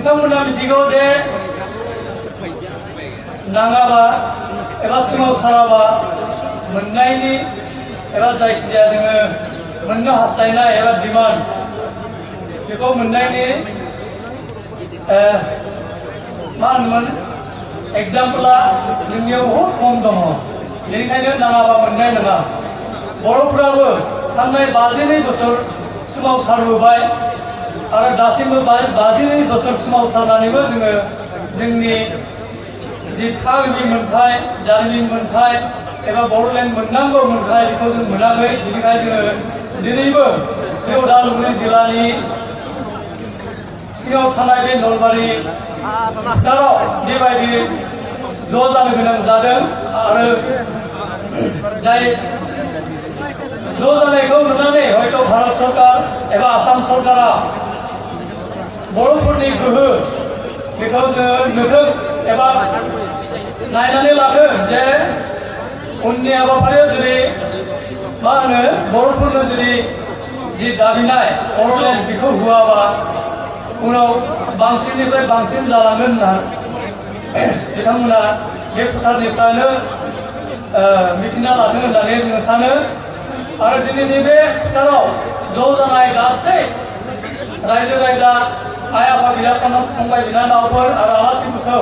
बिथांमोना मिथिगौ जे नाङाबा एबा सोमावसाराबा मोननायनि एबा जायखिजाया जोङो मोननो हास्थायनाय एबा डिमान्ड बेखौ मोननायनि मा होनोमोन एग्जाम्पला जोंनियाव बहुद खम दङ बेनिखायनो नाङाबा मोननाय नङा बर'फोराबो थांनाय 52 बोसोर सोमावसारबोबाय आरो दासिमबो 52 बोसोर सोमावसारनानैबो जोङो जोंनि जि थागिबि मोन्थाय जारिमिन मोन्थाय एबा बड'लेण्ड मोननांगौ मोन्थाय बेखौ जों मोनाखै बेनिखायनो जोङो दिनैबो बे उदालगुरि जिल्लानि सिङाव थानाय बे नलबारि फोथाराव बेबायदि ज' जानो गोनां जादों आरो जाय ज' जानायखौ नुनानै हयथ' भारत सरकार एबा आसाम सरकारा बर'फोरनि गोहो बेखौ जोङो नुथों एबा नायनानै लादों जे उननि हाबाफारियाव जुदि मा होनो बर'फोरनो जुदि जि दाबिनाय बड'लेण्ड बेखौ होआबा उनाव बांसिननिफ्राय बांसिन जालांगोन होनना बिथांमोना बे फोथारनिफ्रायनो मिथिना लादों होननानै जोङो सानो आरो दिनैनि बे फोथाराव ज' जानाय गासै रायजो राजा आइ आफा बिदा फंबाय बिनानावफोर आरो आलासिफोरखौ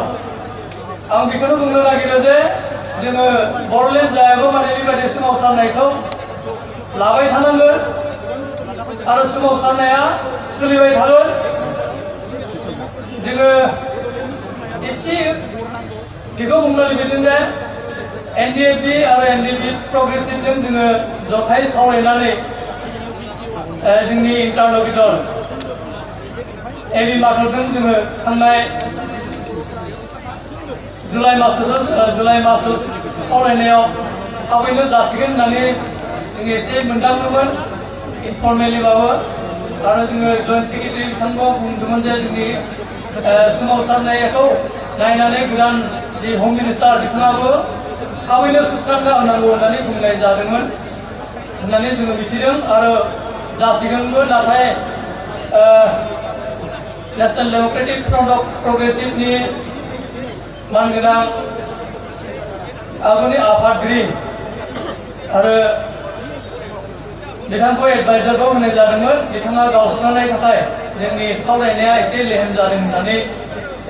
आं बेखौनो बुंनो नागिरो जे जोङो बड'लेण्ड जायागौ माने बेबायदि सोमावसारनायखौ लाबाय थानांगोन आरो सोमावसारनाया सोलिबाय थागोन जोङो एसे बेखौ बुंनो लुबैदों जे एनडिएफबि आरो एनडिएफबि प्रग्रेसिभजों जोङो जथाय सावरायनानै जोंनि इन्टारल'किटर एबि माधवजों जोङो थांनाय जुलाइ मासाव सावरायनायाव थाबैनो जासिगोन होननानै जों एसे मोनदांदोंमोन इनफर्मेलिबाबो आरो जोङो जइन्ट सेक्रेटारि बिथांखौ बुंदोंमोन जे जोंनि सोमावसारनायखौ नायनानै गोदान जि हम मिनिस्टार बिथाङाबो थाबैनो सुस्रांना होनांगौ होननानै बुंनाय जादोंमोन होननानै जोङो मिथिदों आरो जासिगोनबो नाथाय नेशनेल डेम'क्रेटिक प्रग्रेसिभनि मानगोनां आगुनि आफादगिरि आरो बिथांखौ एडभाइजारबो होनाय जादोंमोन बिथाङा गावस्रानायनि थाखाय जोंनि सावरायनाया एसे लेहेम जादों होननानै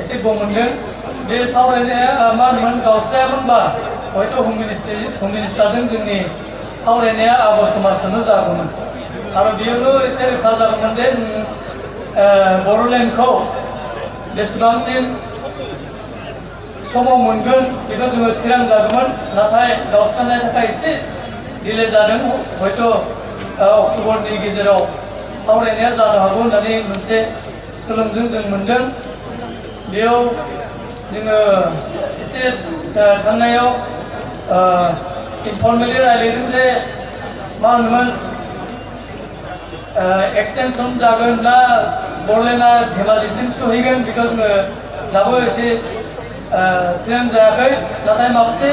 एसे गमोनदों बे सावरायनाया मा होनोमोन गावस्रायामोनबा हयथ' हम मिनिस्टारजों जोंनि सावरायनाया आगष्ट मासावनो जागौमोन आरो बेयावनो एसे रोखा जागौमोन जे जों बड'लेण्डखौ बेसेबांसिम समाव मोनगोन बेखौ जोङो थिरां जागौमोन नाथाय गावस्रानायनि थाखाय एसे डिले जादों हयथ' अक्ट'बरनि गेजेराव सावरायनाया जानो हागौ होननानै मोनसे सोलोंजों जों मोनदों बेयाव जोङो एसे थांनायाव इनफर्मेलि रायज्लायदों जे मा होनोमोन एक्सटेनसन जागोन ना बड'लेण्डआ धेमाजिसिम सहैगोन बेखौ जोङो दाबो एसे थिरां जायाखै नाथाय माखासे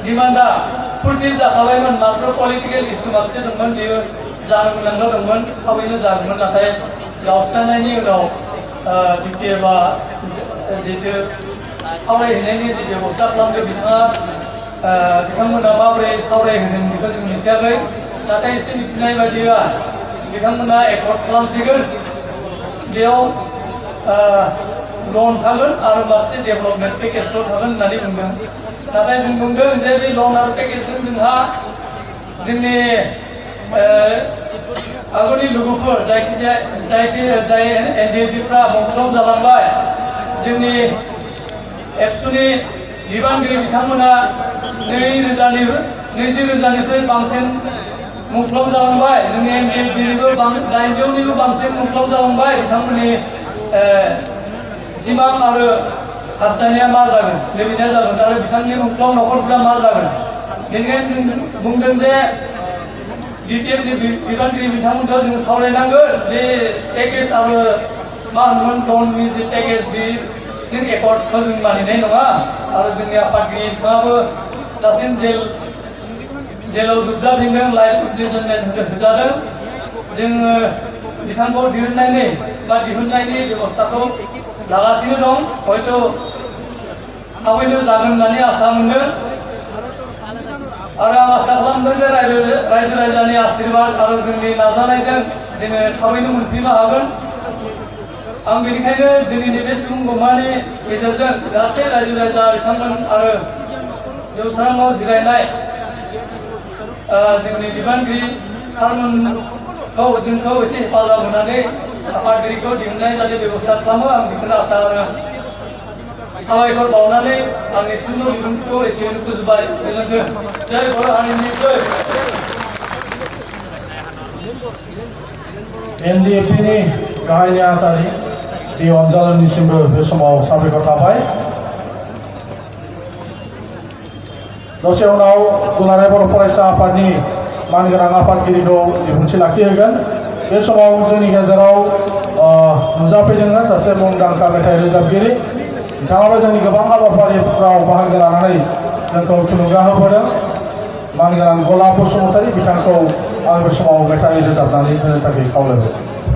डिमान्डआ फुलफिल जाखाबायमोन मात्र पलिटिकेल इस्यु माखासे दंमोन बेयो जानो गोनांल' दंमोन थाबैनो जागौमोन नाथाय गावस्रानायनि उनाव बिपिएफआ जिहेतु सावरायहैनायनि जि बेबस्था खालामदों बिथांमोना माबोरै सावरायहोदों बेखौ जों मिथियाखै नाथाय एसे मिथिनाय बायदिबा बिथांमोना एकर्ड खालामसिगोन बेयाव लन थागोन आरो माखासे डेभेलपमेन्ट पेकेजल' थागोन होननानै बुंदों नाथाय जों बुंदों जे बे लन आरो पेकेजजों जोंहा जोंनि आगुनि लोगोफोर जाय एनडिएफबिफ्रा मुंख्लं जालांबाय जोंनि एबसुनि बिबानगिरि बिथांमोना 20,000निफ्राय बांसिन मुंख्लं जालांबाय जोंनि एनडिएफबिनिबो 800निबो बांसिन मुंख्लं जालांबाय बिथांमोननि सिमां आरो हास्थायनाया मा जागोन लुबैनाया जागोन आरो बिथांनि मुंख्लं न'खरफोरा मा जागोन बेनिखायनो जों बुंदों जे बिपिएफनि बिबानगिरि बिथांमोनखौ जों सावरायनांगोन बे पेकेज आरो मा होनोमोन लननि जि पेकेज बे जों एकर्डखौ जों मानिनाय नङा आरो जोंनि आफादगिरि बिथाङाबो दासिम जेलाव जोबजाफिनदों लाइफ इमप्रिजनमेन्ट होजादों जोङो बिथांखौ दिहुननायनि बेबस्थाखौ लागासिनो दं हयथ' थाबैनो जागोन होननानै आसा मोनदों आरो आं आसा खालामदों जे रायजो राजानि आशीर्बाद आरो जोंनि नाजानायजों जोङो थाबैनो मोनफैनो हागोन आं बेनिखायनो दिनैनि बे सुबुं गौमानि गेजेरजों गासै रायजो राजा बिथांमोन आरो जौसाङाव जिरायनाय जोंनि बिबानगिरि सारमोनखौ जोंखौ एसे हेफाजाब होनानै आफादगिरिखौ दिहुननाय जाहाथे बेबस्था खालामो आं बेखौनो आसा खालामो साबायखर बावनानै आंनि सुंद' बिबुंथिखौ एसेयावनो फोजोबबाय गोजोन्थों जय बर' हारिनि जय NDFनि गाहाय नेहाथारि बे अनजालुनिसिमबो बे समाव साबायखर थाबाय दसे उनाव दुलाराय बर' फरायसा आफादनि मानगोनां आफादगिरिखौ बिबुंथि लाखिहोगोन बे समाव जोंनि गेजेराव नुजाफैदों सासे मुंदांखा मेथाइ रोजाबगिरि बिथाङाबो जोंनि गोबां हाबाफारिफोराव बाहागो लानानै जोंखौ थुलुंगा होबोदों मानगोनां गलाब बसुमतारी बिथांखौ आं बे समाव मेथाइ रोजाबनानै होनो थाखाय खावलायबाय